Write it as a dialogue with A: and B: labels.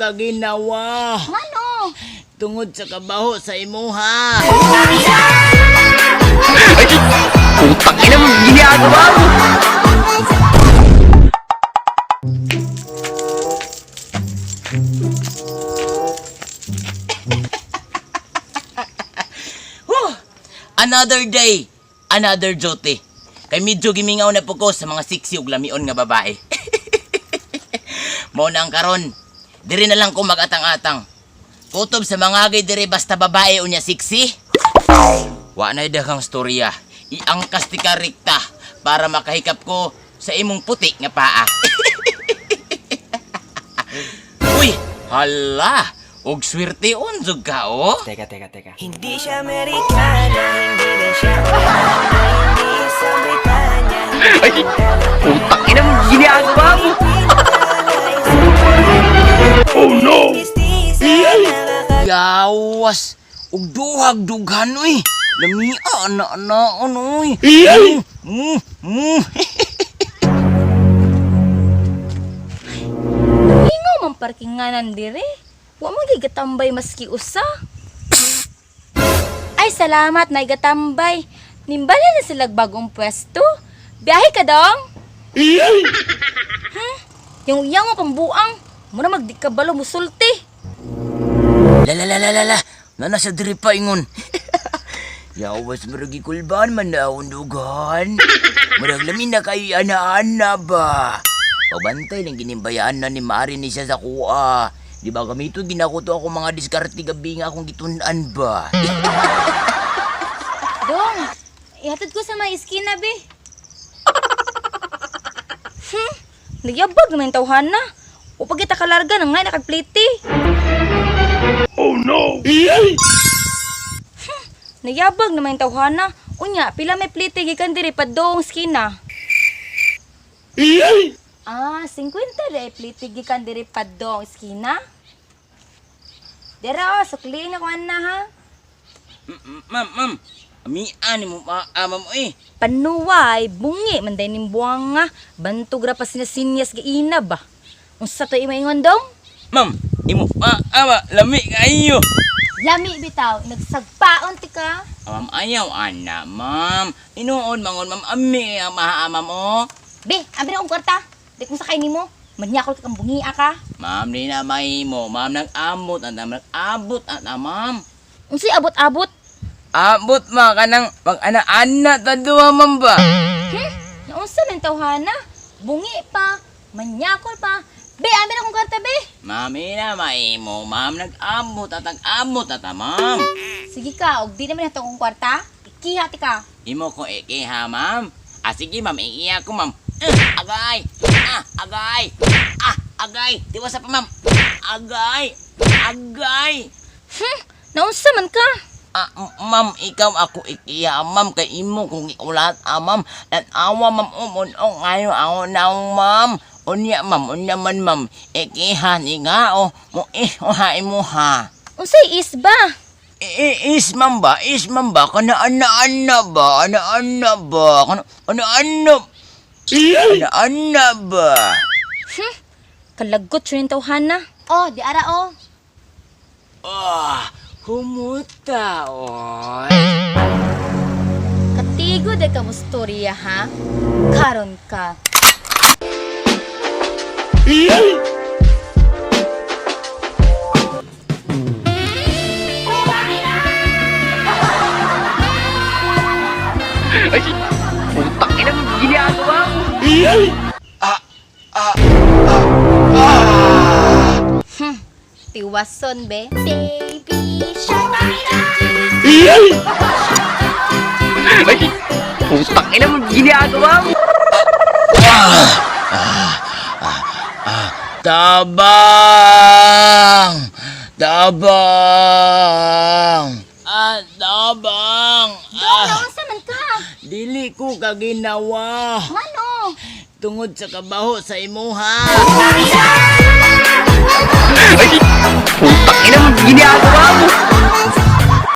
A: kaginawa.
B: Ngano?
A: Tungod sa kabaho sa imuha.
C: Ay, putang ina mo, ginagawa mo.
A: Whew! Another day, another duty. Kay medyo gimingaw na po ko sa mga sexy ug lamion nga babae. Mao na ang karon. Diri na lang ko magatang-atang. Kutob sa mga agay diri basta babae unya sexy. Wa na daghang storya. Iangkas ti ka rekta para makahikap ko sa imong puti nga paa. Uy, hala! Og swerte unjog ka oh.
D: Teka, teka, teka.
E: Hindi siya Amerikana, hindi rin siya Holanda, hindi isang Britanya.
C: Ay, putang ina mo, ginagawa mo.
E: Oh no!
A: Yawas! Ug duhag dughan uy. Lamia na naon uy. Mm, mm.
B: Ingaw man parkinganan dire. Wa man gigatambay maski usa. Ay, salamat na igatambay. Nimbala na sila bagong pwesto. Biyahe ka dong? Yung iyang mo pambuang. Muna magdikabalo musulti.
A: La la la la la la. Nana sa diri pa ingon. Yawas murag ikulban man na akong dugan. Murag lamin na kay ana-ana ba. Pabantay lang ginimbayaan na ni Mari ni siya sa kuha. Di ba gamito ginakuto ako mga diskarte gabi nga akong gitun-an ba.
B: Dong, ihatod ko sa may iskina, be. Nagyabag naman yung tawhan na. O pag kita kalarga, nang nga nakagplite. Oh no! Nagyabag naman yung tawhan na. Unya, pila may plite gikan diri pa dong skina. Ah, 50 re plite gikan diri pa dong skina. Dera, oh, sukliin ako na ha.
A: Ma'am, ma'am. Amian mo maama mo eh.
B: Panuway, bungi, manday ning buwang nga. Bantog ra pa sinasinyas gaina ba? Unsa to imaingon dong?
A: Ma'am, imo maama lami kayo.
B: Lami bitaw, nagsagpaon ti ka.
A: Ah, ma'am, ayaw ana, ma'am. Inuon mangon ma'am ami ang maama mo.
B: Be, abi na akong kwarta. Di kong sakay nimo. Manyakol ka kang bungia ka.
A: Ma'am, di na mahimo. Ma'am, nag-amot at nag-abot at na, ma'am.
B: Unsay abot-abot?
A: Abot ma kanang pag ana-ana ta duha ma'am ba?
B: Naunsa man tawhana? Bungi pa, manyakol pa. Be, abi na akong kwarta, be.
A: Ma'am, di na mahimo. Ma'am, nag-amot at nag-amot at ma'am.
B: Sige ka, og di naman nato akong kwarta. Ikiha ti ka.
A: Imo ko ikiha, ma'am. Ah, sige, ma'am. Ikiha ko, ma'am. Agay! Ah, agay! Ah, agay! Tiwasa pa, ma'am. Agay! Agay!
B: Naunsa man ka?
A: Ah, ma'am, ikaw ako ikiha, ma'am. Kay imo kong ikulat, ah, ma'am. Tanawa, ma'am. Umunong ngayon ako na, ma'am. Unya, ma'am. Unya man, ma'am. Ikiha ni nga, oh. Mo ihuha imo, ha.
B: Unsay is ba?
A: Is, ma'am ba? Is, ma'am ba? Kana, ana, ana ba? Ana, ana ba? Kana, ana, ana. Ana, ana ba?
B: Kalagot yun yung tawhana. Oh, di ara oh.
A: Ah, humuta, oy.
B: Katigo de ka mo storya ha? Karon ka.
C: Ay, putang ina mo, ginagawa mo.
B: Tiwason be. Baby shark.
C: Ay, putang ina mo, ginagawa mo.
A: Tabang! Tabang! Ah, tabang!
B: Dong,
A: Ah,
B: naunsa man ka?
A: dili ko kaginawa.
B: Ngano?
A: Tungod sa kabaho sa imuha.
C: Ay,